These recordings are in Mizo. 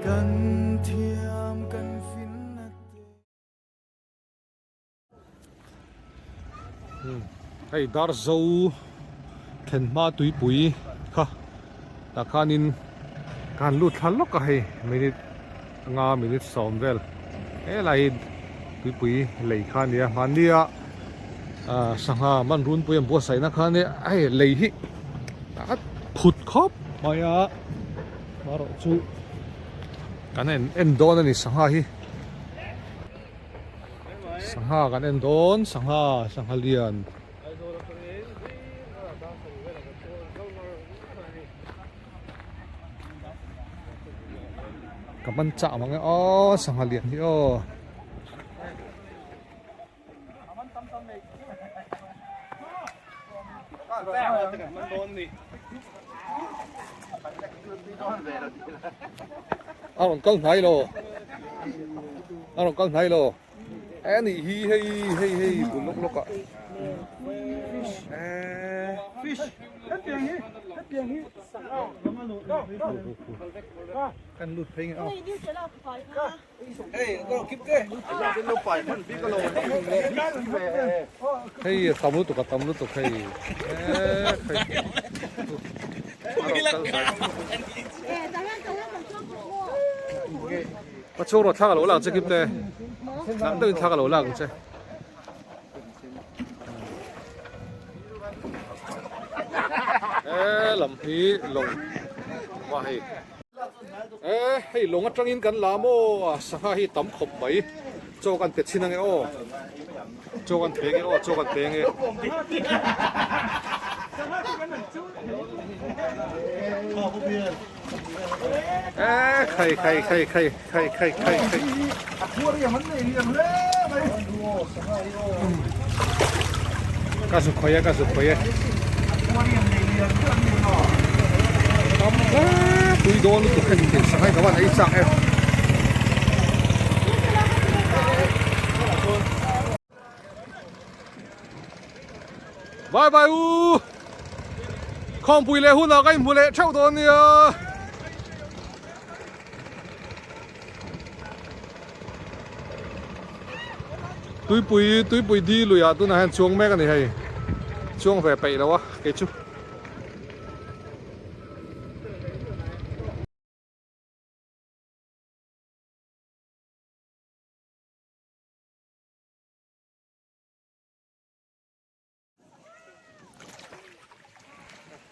Kan thiam kan finna te. Hei Darzo thlen hma tuipui kha tah khanin ka han lut thla lawk a hei minute anga minute sawm vel helai hi tuipui lei kha a nia hmannia ah sangha man runpui an buatsaihna kha a nia hei lei hi a phut khawp mai a marawh chu kan en en dawn a ni sangha hi. Sangha kan en dawn sangha sangha lian. Ka man chah mang e aw sangha lian hi aw. A rawn kal hnai lo a rawn kal hnai lo e ni hi hei hei hei bul lawk lawk ah fish hetiang hi hetiang hi kan lut phei nge aw Hei a tam lutuk a tam lutuk hei Ka chhung rawh thla ka lo lak che Kim te nang deuhin thla ka lo lak ang che. He lam hi lawng va hei. E hei lawng atangin kan la maw sangha hi tam khawp mai chaw kan pe chhin ange aw chaw kan pe nge aw chaw kan pe nge e khai khai khai khai khai khai khai khai ka zu khawi e ka zu khawi e tam hle tui dawn lutuk hei thil sangha hi ka van ei chak em. Bye bye u khawmpui leh hunah ka inhmu leh theuh dawn nia. Tuipui tuipui di luiah tunah hian chuang mek a ni hei chuang ve peih lo a kei chu.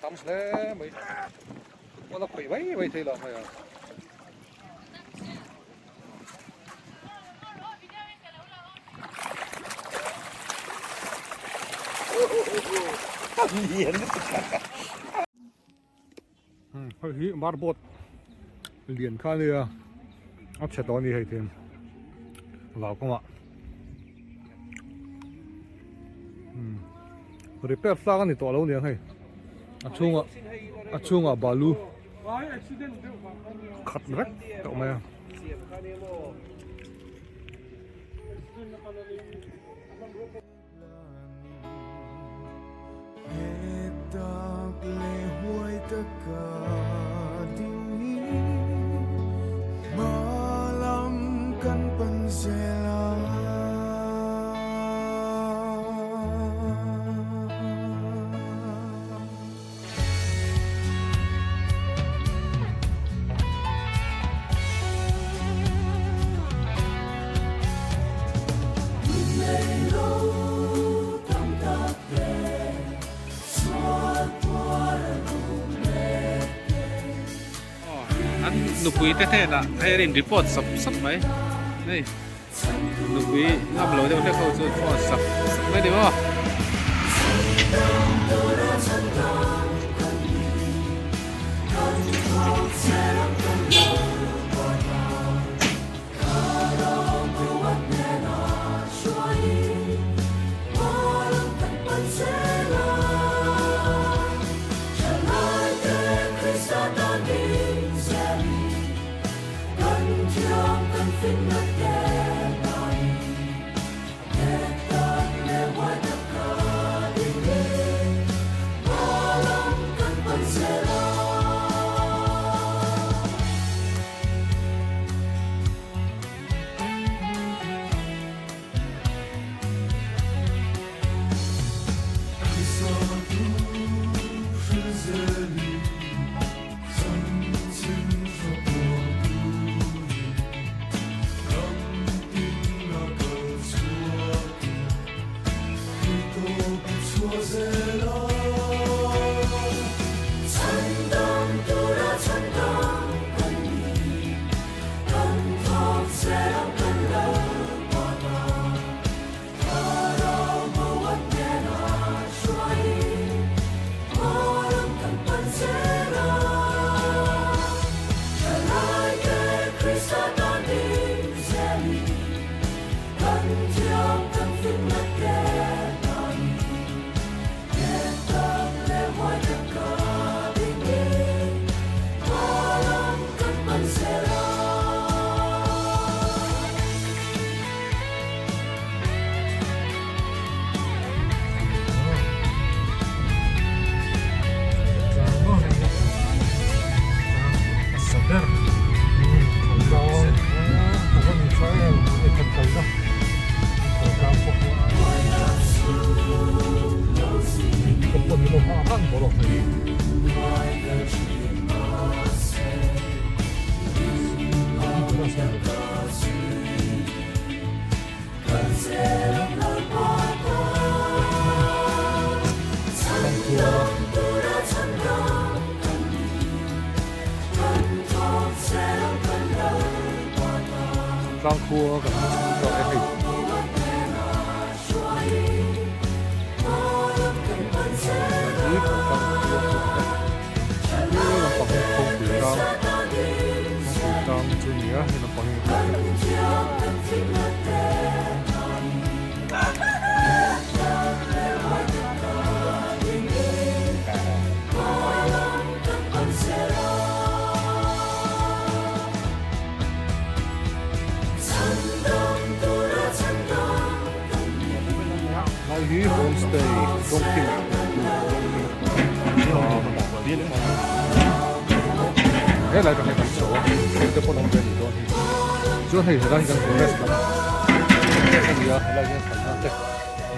Tam hle mai pawn a khawih mai mai thei lo mai a. Hei hi marboard lian kha a nia a chhe tawh a ni hei thim vau kawngah repair tlak a ni tawh lo aniang hei a chhungah a chhungah balu khat vek tawh mai a. An nupui te hnenah hei an in report sap sap mai hei nupui ngam lo deuh hlek ho chuan phone sap sap mai ni maw. Tlang khua kan hmu tawh e hei. Hi tlang khua chu he lampang hi phawngpui tlang phawngpui tlang chu a ni a he lampang hi Lai hi homestay Dawngkim He lai kan hei kan chho a heng te pawh an awm ve a nih dawn hi chuan hei helai hi kan forest lam a ni a helai hian thlai hna te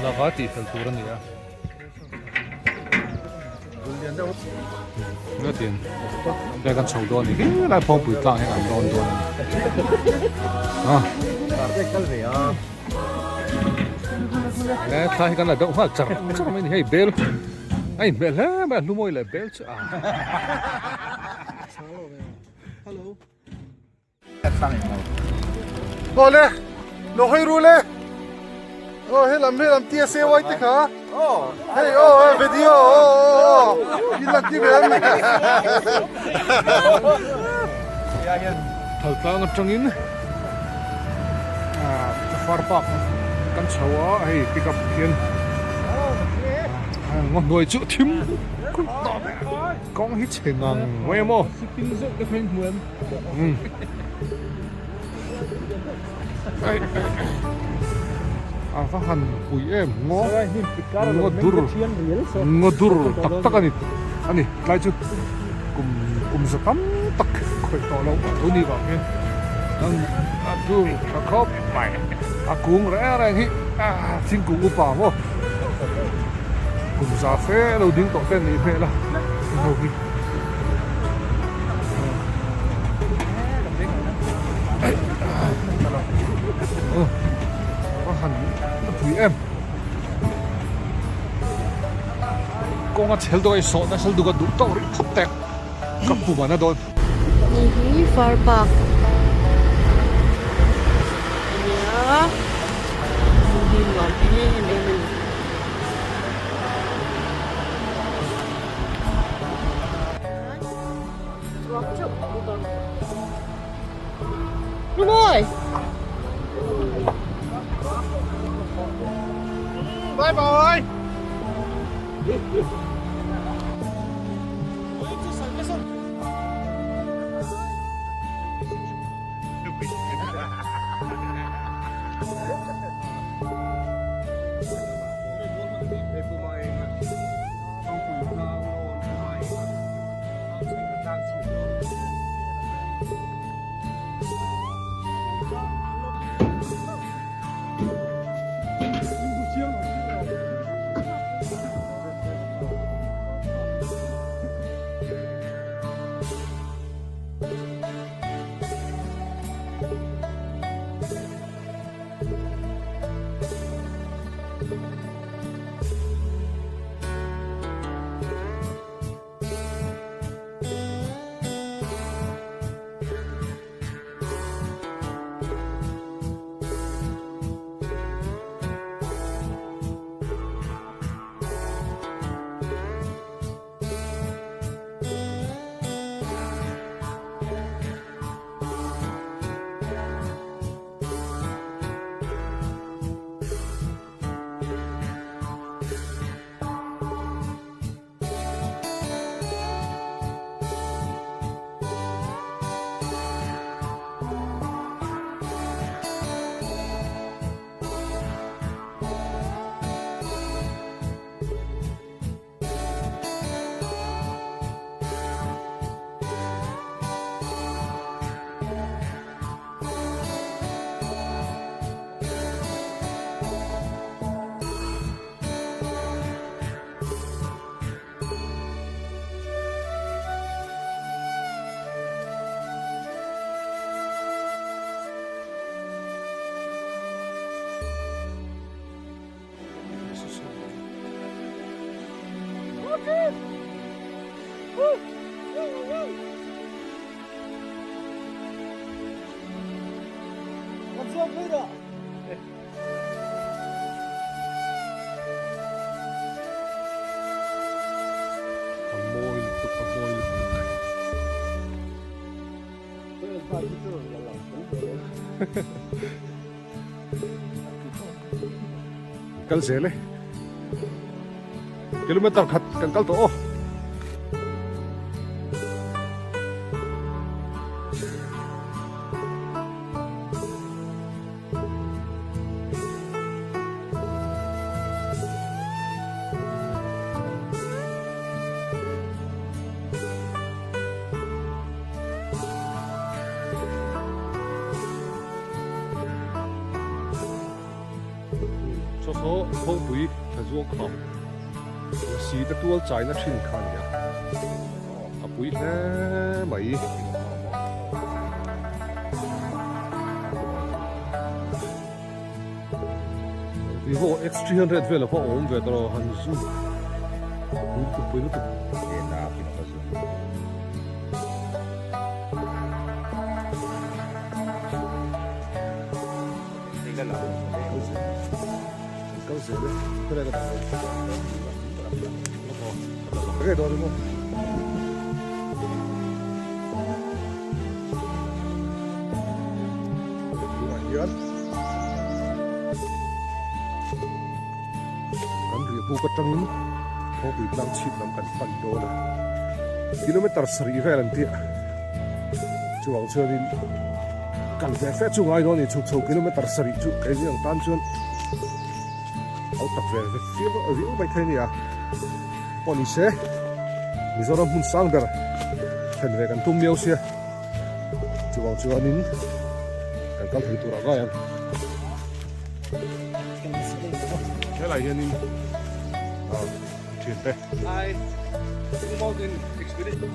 lava tih fel tur a ni a. Ngatin he kan chho dawn ni hi lai phawngpui tlang hian an rawn dawn a ni a he thla hi kan la deuh nghal char char mai ni hei bel a inhmel hle mai a hlumawi leh bel chu a Aw le, lo hawi ru le. Aw he lam he lam TSA y te kha. Hei aw aw video aw aw aw in lang ti ve em. Thaltlang atangin far park kan chho a hei pick up hian ngaw hnuai chu thim kulh tawh mai a kawng hi chhe ngang mai a maw. A va han pui em ngaw ngaw dur ngaw dur tak tak a ni a ni tlai chu kum kum za tam tak khawih tawh loh a lo ni vang hian a dur tha khawp mai a kung reng reng hi thingkung upa maw kum za fe lo ding tawh te an nih hmel a ho hi. A han pui em kawng a chhel deuh a i sawh nasa lutuk a duh tawk rih phawt teh ka pum a na dawn. Hei hi far park a nia hmun hi nuam em em a ni. Bye bye. A mawi lutuk a mawi lutuk. Kal zel e. Kilometer khat kan kal tawh aw. Chaw saw khawngpui tha zuang kham lasi te tual chaina thin kha a ni a, a pui hle mai. Vivo X300 vel a va awm ve tawh han zoom pui lutuk pui lutuk. Kal zel e khawlai ka dah lo ka dawn maw. Tunah hian kan riahbuk atangin Thawpui tlang chhip lam kan pan dawn a, kilometer sarih vel an tih a, chuvang chuanin kal ve fe chu ngai dawn a ni, chhuk chho kilometer sarih chu keini ang tan chuan a lo tak ve ve viau mai thei a ni a, pawh ni se Mizoram hmun sang ber thlen ve kan tum miau sia. Chuvang chuanin kan kal thei tur a ngai ang. Helai hianin thiante. Hi, Mountain Expedition.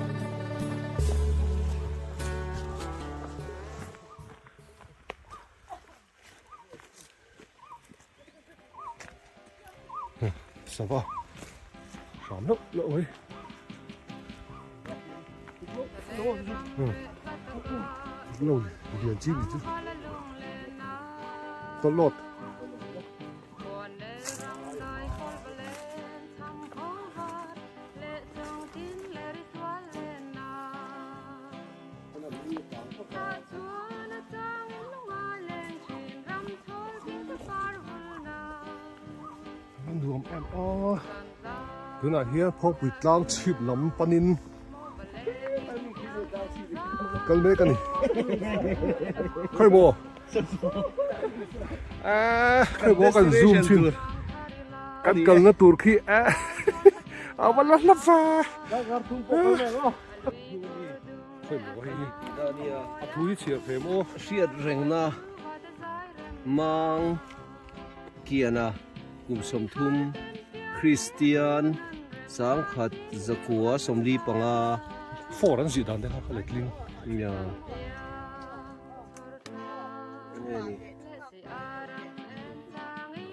Sava hram loh loh mai. Lo lian chi ni chu. Tawlawt. A nuam em a tunah hian Phawngpui tlang chhip lam panin kal mek a ni khawi maw eh khawi maw kan zoom thin kan kalna tur khi eh a va la hlap va. A thu hi chhiar thei maw? Hriat rengna mang kiana kum 30 Kristian sangkhat zakua 45. Four an zih dan te kha ka letling. Nia.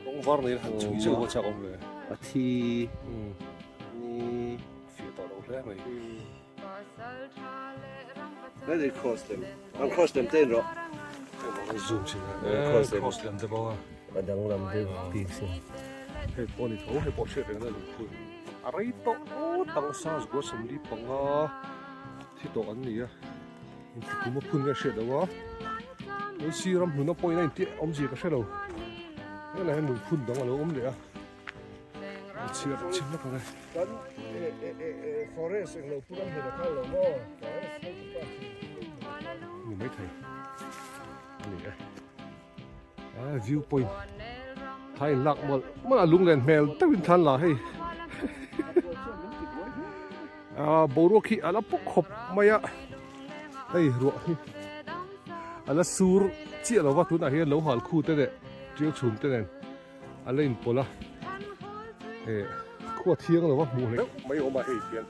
Kawng var nei han chhui zeuh a chak awm ve. A thi ni. Fiah tawh lo hle mai. Hei cross lem an cross lem te in rawh. Zoom chin a. Cross lem te bawk a. A danglam deuh bik sin. Hei pawh a ni tho hei pawh hriat reng a lungphun. A rei tawh awt ang Sazgua 45 thi tawh an ni a. Inti kum a phun nge hriat loh a. Hei sir ram hlun a pawhin a inti awmzia ka hre lo. Helai hian lungphun dang a lo awm leh a. Chhiar chhin lawk ang e. Kan forest englo pu ram hmun a kal lo maw? Forest ho chu pa thin. Ni mai thei. Ani e. Ah view point. Thai lak mawlh mawlh a lunglen hmel deuhin thlan la hei. Ah boruak hi a la pawk khawp mai a. Hei ruah hi a la sur chiah lova tunah hian lo hal khu te leh tiau chhum te nen. A la inpawlh a, eh khua thiang lo a hmuh hleuh mai awm a hei hian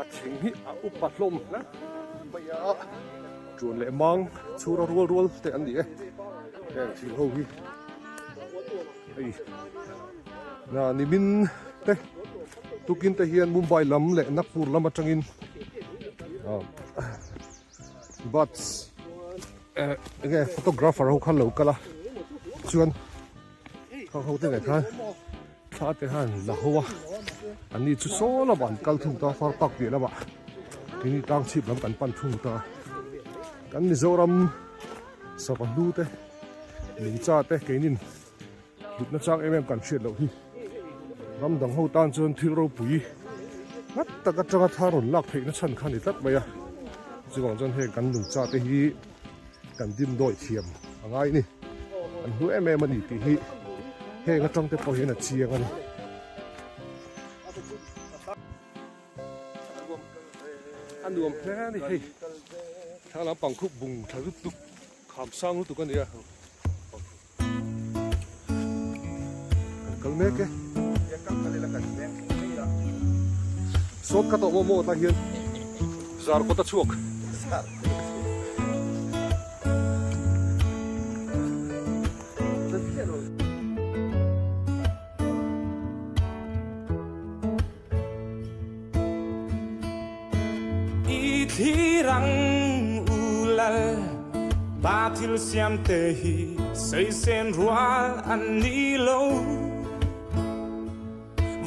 a thing hi a upa hlawm hle mai a, ṭuan leh mang chhura rual rual te an ni e, heng thing ho hi hei na nimin te. Tukin te hian Mumbai lam leh Nagpur lam atangin bus eh enge photographer ho kha lo kal a chuan khang ho te nen khan thla te khan la ho a an ni chu saw lamah an kal thung ta far park tih lamah keini tlang chhip lam kan pan thung ta kan Mizoram sava hlu te nungcha te keinin Hlutna chang em em kan hriat loh hi ram dang ho tan chuan thil ropui ngat tak atanga thar rawn lak theihna chhan kha a ni tlat mai a, chuvang chuan heng kan nungcha te hi kan dim dawi thiam a ngai a ni, an hlu em em a ni tih hi heng atang te pawh hian a chiang a ni. A nuam hle a ni hei, thlang lampang khup bung thla lutuk kham sang lutuk a ni a. Kan kal mek e. Sawt kha tawh maw maw tah hian zar kawt a chhuak. I thlir ang u lal pa thil siam te hi saisen rual an ni lo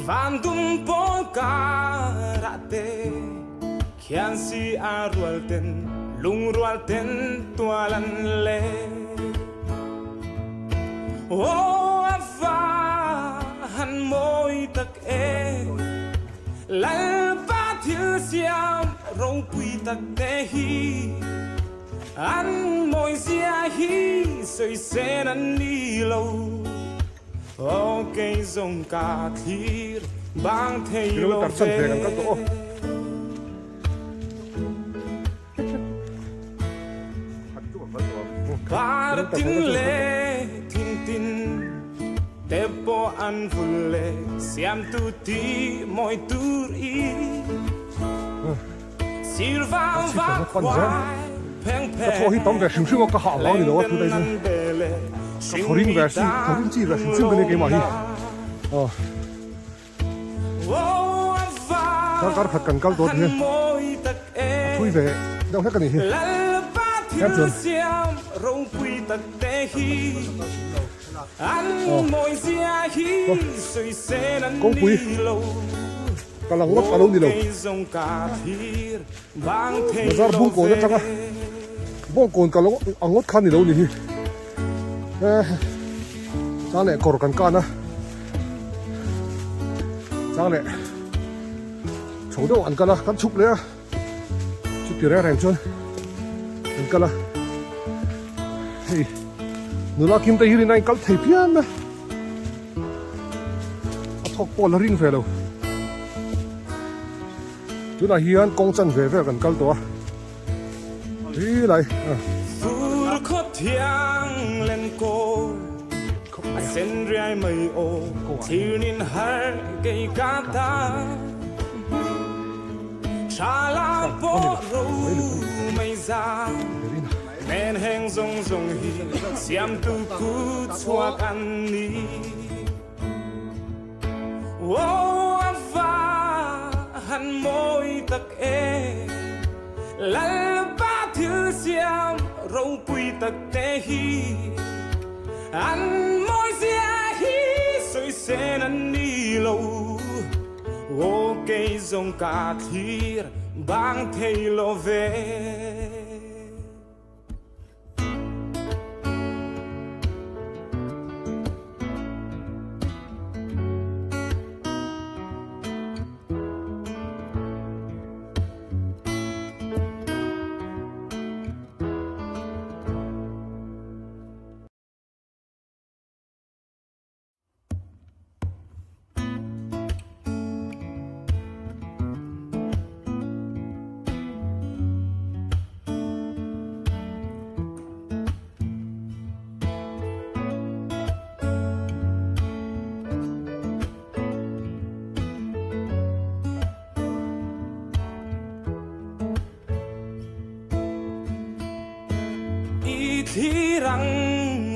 van dum pawl karah te khian si a rual ten lungrual ten tual an leng Aw a va han mawi tak e Lalpa thil siam ropui tak te hi An mawi zia hi sawi sen an ni lo Aw kei zawng ka thlir bang thei lo ve. Par tin leh thing tin te pawh an vul leh siamtu ti mawi tur i sir vang vak huai pheng pheng leng ten an be leh hringmi tan lung Darkar khat kan kal tawh tih hi a thui ve deuh hlek a nih hi. Her chuan Kawngpui ka lang ngawt a lo ni lo. Bazar bungkawn atanga bawngkawn ka lo ang ngawt kha ni lo ni hi. Chang leh kawr kan kan a chang leh chho deuh an kal a kan chhuk leh a chuti reng reng chuan an kal a hei nula kim te hian a in kal thei phian a a thawk pawh la ring ve lo tunah hian kawng chan ve vel kan kal tawh a. Hi lai. Fur khaw thiang len kawl a sen riai mai aw thirnin har kei ka ta tha la pawh ro mai za men heng zawng zawng hi siamtu kut chhuak an ni. Aw a va han mawi tak e Lalpa thil siam ropui tak te hi An mawi zia hi sawi sen an ni lo Aw kei zawng ka thlir bang thei lo ve. I thlir ang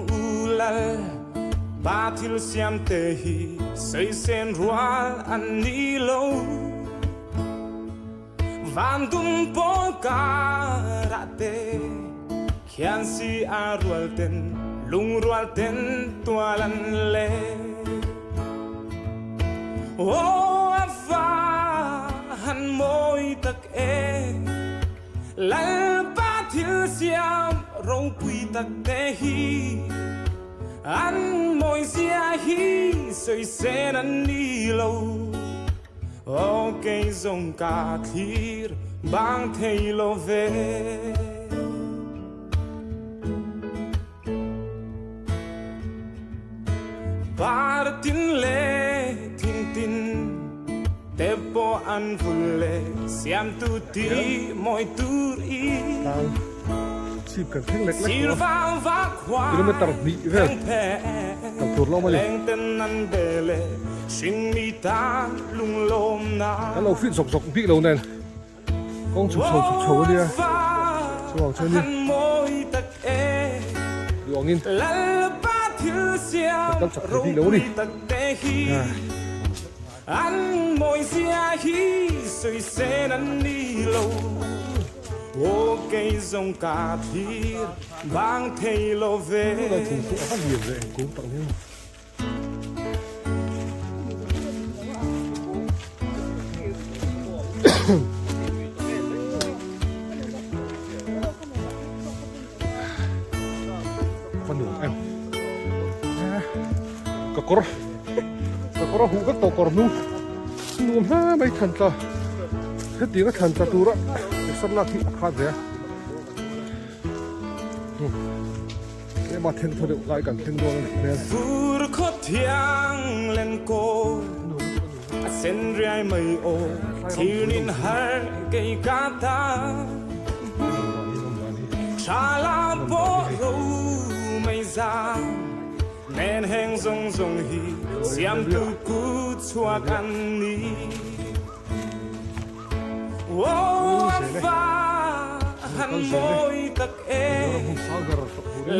u lal. Pa thil siam te hi sawi sen rual an ni lo. Van dum pawl karah te khian si a rual ten lungrual ten tual an leng. Aw a va han mawi tak e, Lalpa thil siam ropui tak te hi an mawi zia hi sawi sen an ni lo. Aw kei zawng ka thlir bang thei lo ve. Par tin le thing tin te pawh an vul le siamtu ti mawi tur i. Chhip kan thleng lek lek Sir tawh a. vang vak huai Kilometer hnih vel theng phe kal tur lawm a ni. leng ten an be le hring mi tan lunglawm na. Kan lo fit zawk zawk bik lo nen kawng chhuk chho chhuk chho a nia. Chuvang chuan in duh angin kan kal chak thei bik lo a ni. An mawizia hi sawi sen an ni lo, aw kei zawng ka thlir bang thei lo ve. Tunlai thung chu a va lian ve eng kung tak nia. Ka nuam em ka kawr ka kawr a huh vek tawh kawr hnung nuam hle mai thlan tla hetiang a thlan tla tura exer lak hi a khat ve a tlema then thaw deuh lai kan thleng dawn a ni hmel. Fur khaw thiang len kawl a sen riai mai aw thirnin har kei ka ta tha la pawh ro mai zam nen heng zawng zawng hi siamtu ku chhuak an ni Aw a va han mawi tak e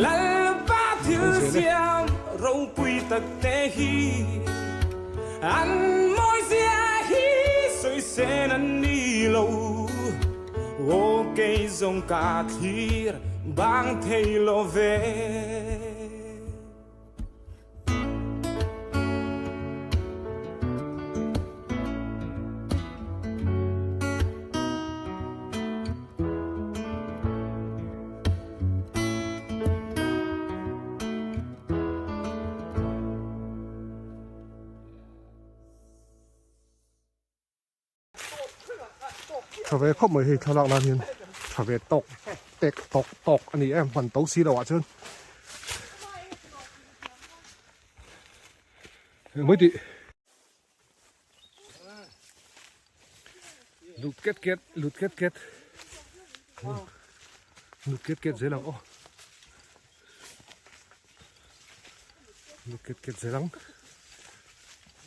Lalpa thil siam ropui tak te hi an mawi zia hi sawi sen an ni lo Aw kei zawng ka thlir bang thei lo ve. Tha ve khawp mai hei thlalak nan hian tha ve tawk tek tawk tawk a ni em hman to si lo ah chuan engmai tih lut ket ket lut ket ket lut ket ket zel ang aw lut ket ket zel ang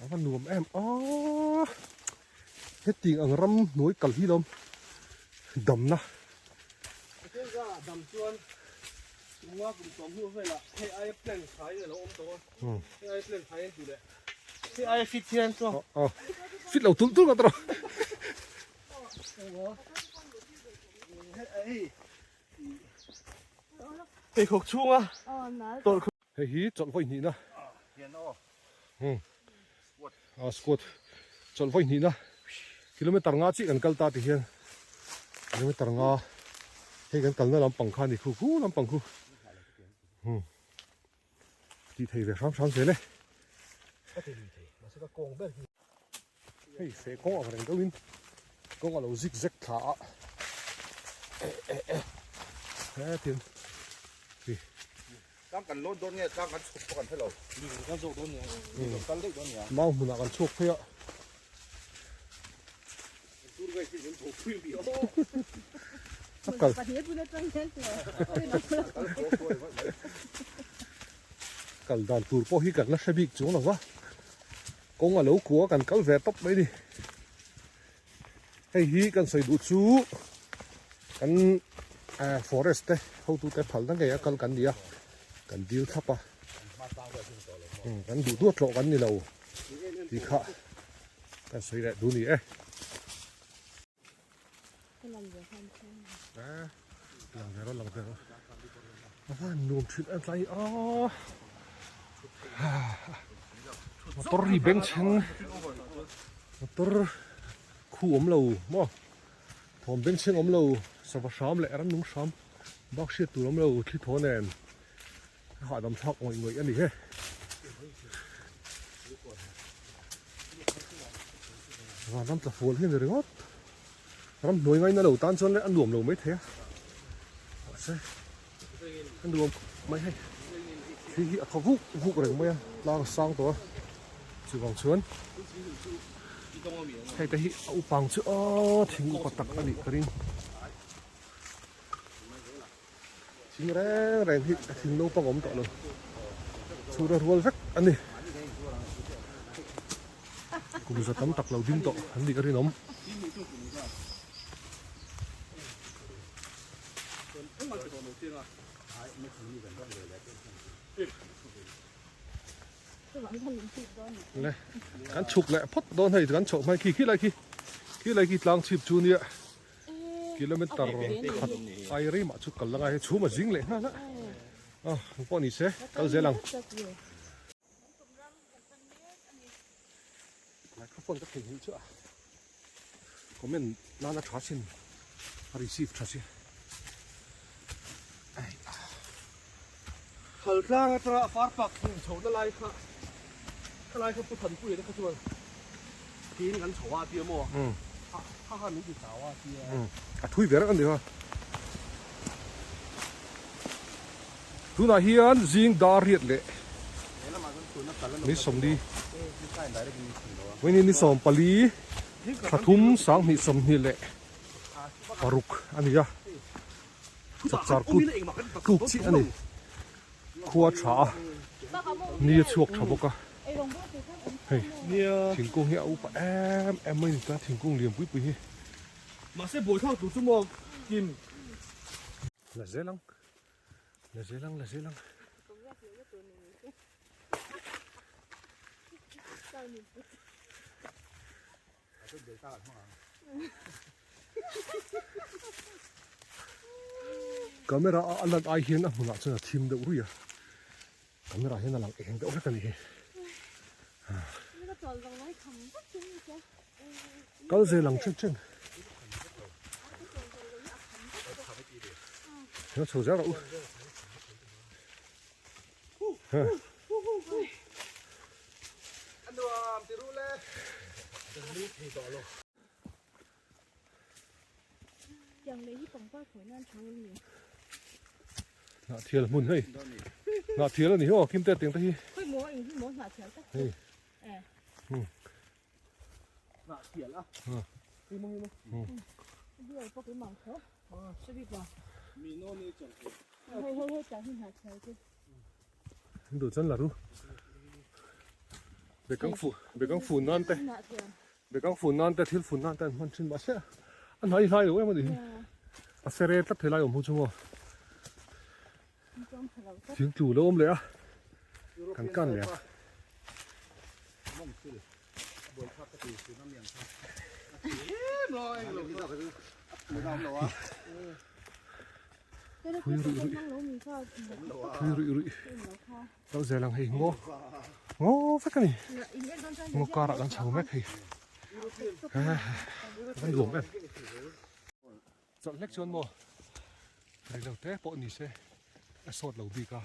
a va nuam em aw hetiang ang ram hnuai kal hi lawm damna dam chuan tunga kum sawm hnu velah hei aia plan khai a lo awm tawh a hei aia plan khai an ti leh hei aia fit hian chuan fit lo tul tul ka tawh hei khawk chhunga tawlh hei hi chawlh vawi hnihna a squat chawlh vawi hnihna kilometer nga chiah kan kal ta ti hian kilometer nga hei kan kalna lampang kha a ni khu khu lampang khu tih thei ve hram hram zel e hei feh kawng ang reng deuhin kawng a lo zik zek thla a hetin hi tlang kan lawn dawn nge tlang kan chhuk pawh kan hre lo kan zawk dawn nia kal daih dawn nia mau hmunah kan chhuak phei a A kal. Kal dan tur pawh hi kan la hre bik chuang lo va. Kawng a lo kua kan kal ve tawp mai ni. Hei hi kan sawi duh chu kan forest te hotute phalna ngei a kal kan ni a. Kan dil thlap a. Kan duh duat tlawh kan ni lo tih kha kan sawi leh duh ni e. Lang ve rawh lang ve rawh. A van nuam thin a tlai a. Motor ri beng chheng motor khu awm lo maw thawm beng chheng awm lo sava hram leh ramnung hram bak hriat tur awm lo thli thaw nen a hahdam thlak ngawih ngawih a ni he. Vanram tla fual hi a ni ringawt. Ramhnuai ngaina lo tan chuan a nuam lo mai thei a. Mahse a nuam khawp mai hei. Thli hi a thaw vuk vuk reng mai a, tlang a sang tawh a. Chuvang chuan hei te hi a upang chu aw thing upa tak a nih ka ring. Thing reng reng hi a thing naupang awm tawh lo. Chhura rual vek a ni. Kum za tam tak lo ding tawh an nih ka rinawm. Le kan chhuk leh phawt dawn hei kan chhoh hmai khi khi lai khi khi lai khi tlang chhip chu nia. Kilometer khat ai rei mah chu kal la ngai chhum a zing leh nghal a a pawh ni se kal zel ang microphone ka theihnghilh chu a comment nana tha sin a receive tha si Khal tlang atanga far pak hmun chho na lai kha khalai kha Pu Thanpuia te kha chuan tiin kan chho a tia maw ha ha min ti chau a tia. A thui ber a ni a. Tunah hian zing dar riat leh ni sawmli vawiin ni 14 thla thum 20 sawmhnih leh paruk a ni a. Chapchar kut tluk chiah a ni. Khua tha a, ni a chhuak tha bawk a. Hei thingkung hi a upa em em mai a ni ta thingkung lian pui pui hi. Mahse buaithlak tur chu maw Kim. La zel ang, la zel ang, la zel ang. Camera a lan ai hian a hmunah chuan a thim deuh ruih a, camera hian a lang eng deuh hlek a ni hi. Kal zel ang chen chen. Nó chho zel rawh u. Hnah thial hmun hei hnah thial a ni aw kim te tiang te hi hei Duh chuan la ru bekang fu bekang fun nan te bekang fun nan te thil fun nan te an hman thin mahse a hnai hlai lo em a ni hi a sere tlat thei lai awm ho chu maw thing tlu lo awm leh a kan kan leh a. Thui ruih ruih thui ruih ruih lo zel ang hei ngaw ngaw vek a ni ngaw karah kan chho mek hei kan nuam em chawlh hlek chuan maw rei lo te pawh ni se a sawt lo bik a.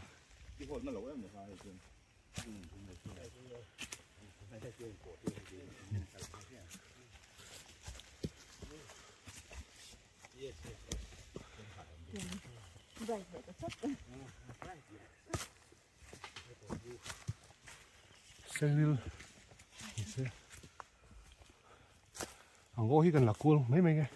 Sengril ni se a ngaw hi kan la kual mai mai nge.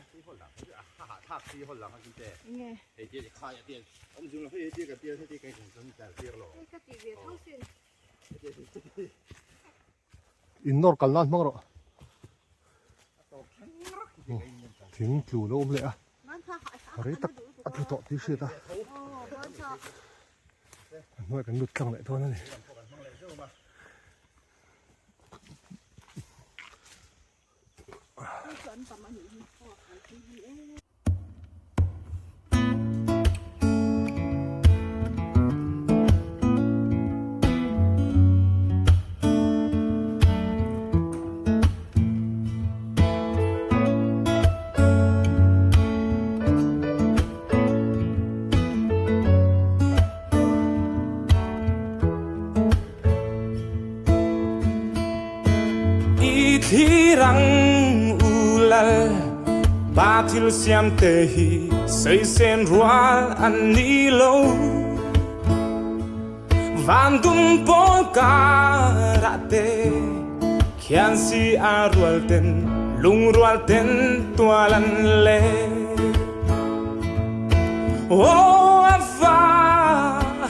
In nawr kal nan hmang rawh. Thing tlu lo awm leh a. Rei tak a tlu tawh tih hriat a. A hnuai kan lut tlang leh dawn a ni. I thlir ang u lal pa thil siam te hi sawi sen rual an ni lo. Van dum pawl karah te khian si a rual ten lungrual ten tual an le. Aw a va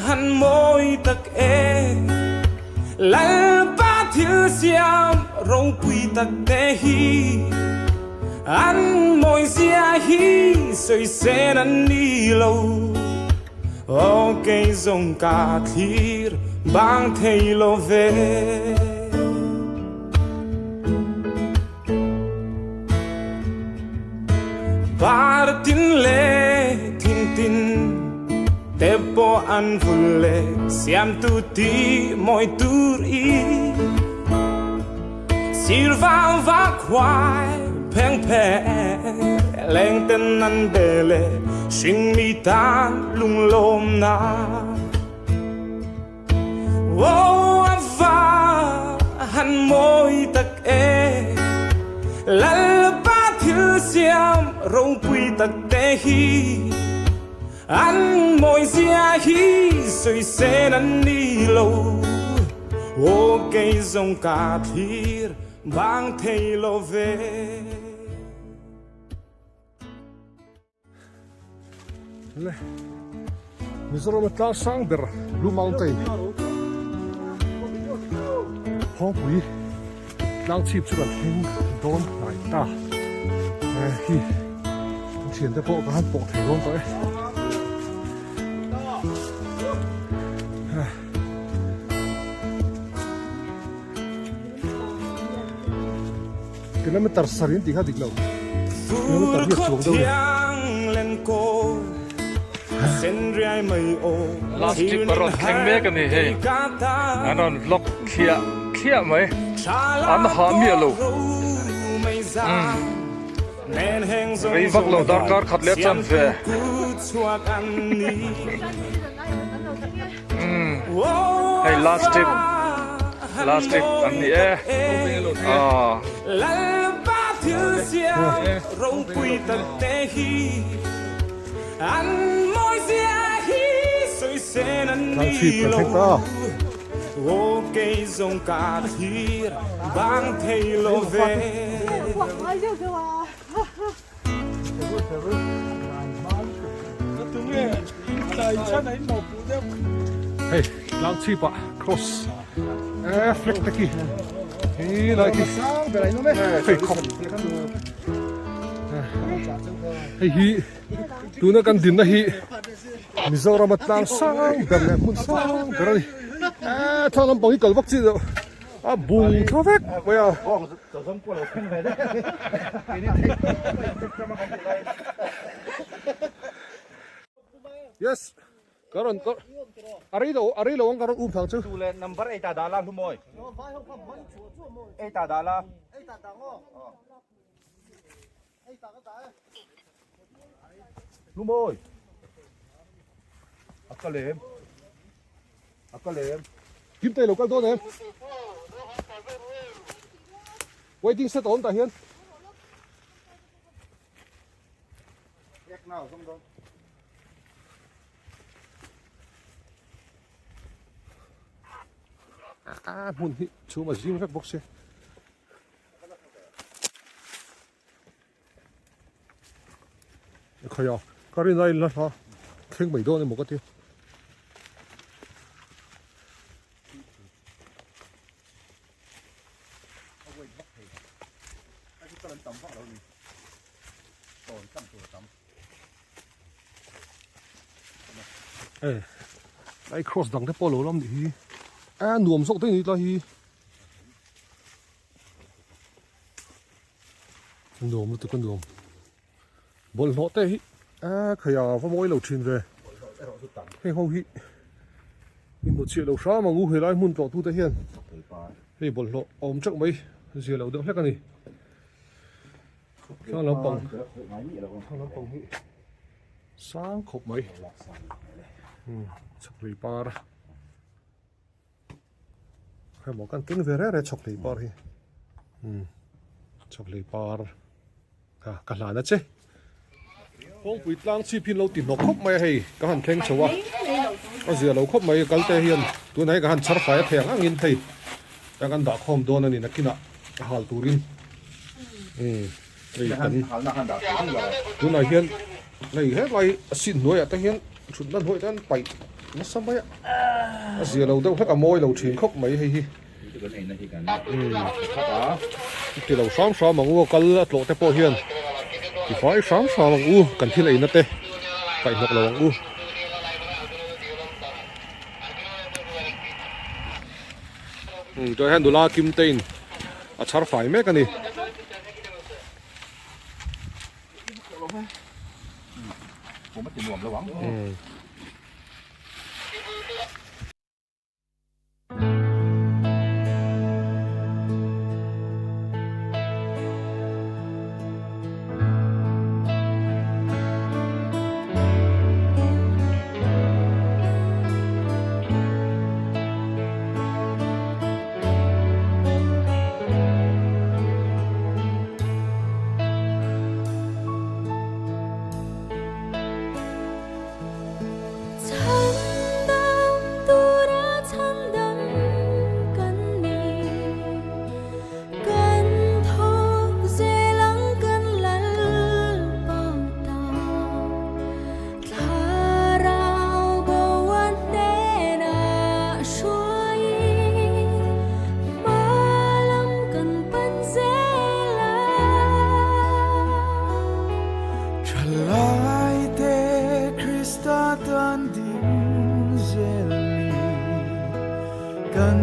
han mawi tak e, Lalpa thil siam ropui tak te hi an mawi zia hi sawi sen an ni lo. Aw kei zawng ka thlir bang thei lo ve. Par tin le thing tin te pawh an vul le siamtu ti mawi tur i sir vang vak huai pheng pheng leng ten an be le hring mi tan lunglawm na. Aw a va han mawi tak e, Lalpa thil siam ropui tak te hi an mawi zia hi sawi sen an ni lo. Aw kei zawng ka thlir bang thei lo ve. Le Mizoram a tlang sang ber Blue Mountain Phawngpui tlang chhip chu kan thleng dawn hnai ta hi thian te pawh ka han pawh thei dawn tawh e. Kilometer sarih an tih kha dik lo. Kilometer hi a chuang deuh a ni. Last trip a rawn thleng mek a ni hei. An rawn vlog thliah thliah mai. An hah miah lo. Rei vak lo darkar khat leh chan ve. Hei last trip last trip an ni e aw. Tlang chhip kan thleng ta. Hei tlang chhip ah cross eh flag te khi hi lai khi hei khawp hei hi tuna kan dinna hi Mizoram a tlang sang ber leh hmun sang ber a ni eh thlang lampang hi kal vak chi deuh a bung thla vek mai a. Yes ka rawn ka a rei lo a rei lo ang ka rawn um thang chu. Tu le number ei ta dah la hlumawi ei ta dah la. Hlumawi a ka lem a ka lem. Kim te lo kal dawn em? Waiting set a awm tah hian. A hmun hi chhum a zing vek bawk sia. Khaia ka rin a in la hla thleng mai dawn emaw ka ti. Eh, ai cross dang te pawh lo lam nih hi. A nuam zawk te ni tlai hi. A nuam lutuk a nuam. Bawlhhlawh te hi a khaih a va mawi lo thin ve. Heng ho hi i hmu chhiah lo hram ang u helai hmun tlawh tute hian hei bawlhhlawh a awm teuh mai zia lo deuh hlek a ni. Thlang lampang thlang lampang hi sang khawp mai. Chhakhlei par. Hemaw kan keng ve reng reng chhawkhlei par hi umm chhawkhlei par kha ka hlan a che kawngpui tlang chhip hi an lo ti hnawk khawp mai a hei ka han thleng chho a a zia lo khawp mai kal te hian tunah hian ka han chhar fai a thei ang angin hei ka kan dah khawm dawn a ni nakinah a hal turin umm hei kan tunah hian hei helai a seat hnuaiah te hian thutna hnuaiah te hian paih nasa mai a a zia lo deuh hlek a mawi lo thin khawp mai hei hi umm ti lo hram hram ang u a kal a tlawh te pawh hian ti fai hram hram ang u kan thil eina te paih hnawk lo ang u. Umm tunah hian nula kim te in a chhar fai mek a ni. Umm. Kan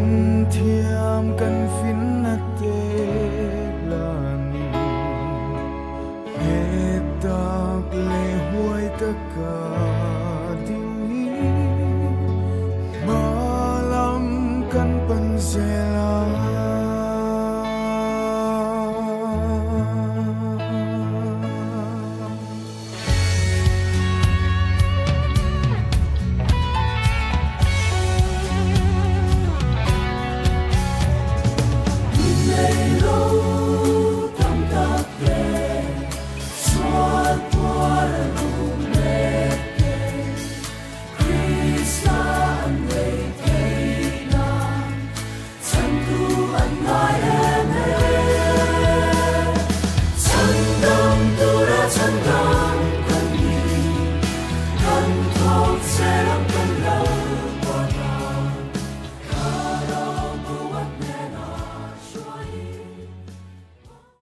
thiam kan finna te.